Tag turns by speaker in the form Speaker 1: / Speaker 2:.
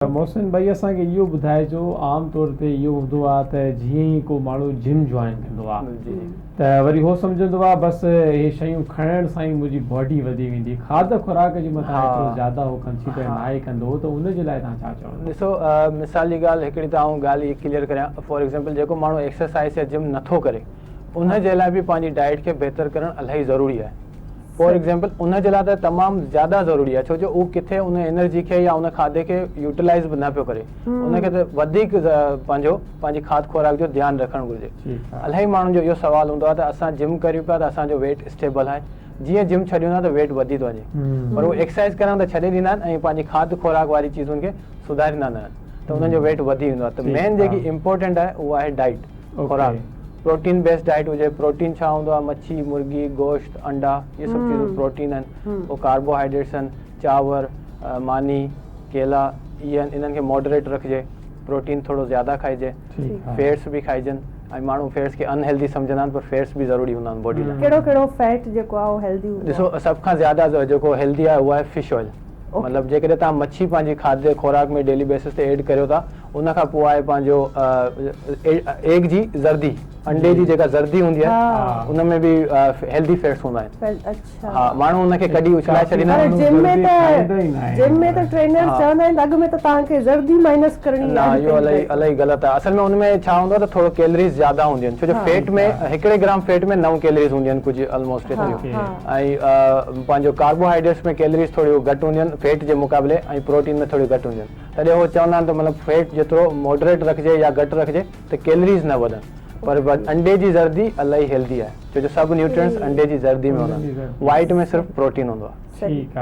Speaker 1: محسن ڀائي اسان کي اهو ٻڌائجو عام طور تي اهو هوندو آ ته جيئن ئي ڪو ماڻهو جم جوائن ڪندو آ ته وري هو سمجهندو آ بس اهي شيون کائڻ سان ئي منهنجي باڊي وڌي ويندي کاڌ خوراڪ جي مٿان ايترو زياده هو ڪنسيڊر ناهي ڪندو ته ان جي لاء توهان ڇا چوندو.
Speaker 2: ڏسو مثال جي ڳالهه هڪڙي ته آئون ڳالهه هي ڪليئر ڪريان فار ايگزامپل جيڪو ماڻهو ايڪسرسائز يا جم نٿو ڪري ان جي لاء به پنهنجي ڊائيٽ کي بهتر ڪرڻ الاهي ضروري آهي. فار ايگزامپل ان جي لاء ته تمام زياده ضروري آهي ڇو جو هو ڪٿي ان انرجي کي يا ان کاڌي کي يوٽيلائز به نه پيو ڪري ان کي ته وڌيڪ پنهنجو پنهنجي کاڌ خوراڪ جو ڌيان رکڻ گهرجي الاهي ماڻهن جو اهو سوال هوندو آهي ته اسان جم ڪريون پيا ته اسان جو ويٽ اسٽيبل آهي جيئن جم ڇڏيون ٿا ته ويٽ وڌي ٿو وڃي پر هو ايڪسرسائز ڪرڻ ته ڇڏي ڏيندا آهن ۽ پنهنجي کاڌ خوراڪ واري چيزن کي سڌاريندا نه آهن ته انهن جو ويٽ وڌي ويندو آهي ته مين جيڪي امپورٽنٽ آهي اهو آهي ڊائيٽ خوراڪ پروٽين بيسڊ ڊائيٽ هجي پروٽين ڇا هوندو آهي مڇي مرغي گوشت انڊا اهي سڀ چيزون پروٽين آهن پوء ڪاربوهائيڊريٽس آهن چانور ماني ڪيلا اهي آهن انهن کي ماڊريٽ رکجي پروٽين ٿورو زياده کائجي فيٽس به کائجن ۽ ماڻهو فيٽس کي ان هيلدي سمجهندا آهن پر فيٽس به ضروري هوندا آهن باڊي لاء
Speaker 3: ڪهڙو ڪهڙو فيٽ جيڪو آهي اهو هيلدي هوندو
Speaker 2: آهي ڏسو سڀ کان زياده جيڪو هيلدي آهي اهو آهي فش آئل مطلب جيڪڏهن توهان مڇي پنهنجي کاڌي خوراڪ ۾ ڊيلي بيسس تي ايڊ ڪريو ٿا ان کان پوء آهي پنهنجو ايگ جي زردي انڊي جي جيڪا زردي هوندي آهي ان ۾ به هيلدي فيٽس هوندا آهن ها ماڻهو ان کي ڪڍي اڇلائي ڇڏيندا آهن
Speaker 3: جم ۾ ته جم ۾ ته ٽرينر چوندا آهن ته اڳ ۾ ته توهان کي زردي مائنس ڪرڻي
Speaker 2: نه اهو الاهي الاهي غلط آهي اصل ۾ ان ۾ ڇا هوندو آهي ته ٿورو ڪيلريز زياده هونديون آهن ڇو جو فيٽ ۾ هڪڙي گرام فيٽ ۾ 9 ڪيلريز هونديون آهن ڪجهه الموسٽ ايتريون ۽ پنهنجو ڪاربوهائيڊريٽس ۾ ڪيلريز ٿوريون گهٽ هونديون آهن فيٽ جي مقابلي ۽ پروٽين ۾ ٿوريون گهٽ هونديون آهن تڏهن هو چوندا آهن ته مطلب فيٽ جيترو ماڊريٽ رکجي يا گهٽ رکجي ته ڪيلريز نه وڌن پر انڊي جي زردي الاهي هيلدي آهي ڇو جو سڀ نيوٽرينٽس انڊي جي زردي ۾ هوندا آهن وائيٽ ۾ صرف پروٽين هوندو آهي.
Speaker 1: ٺيڪ آ.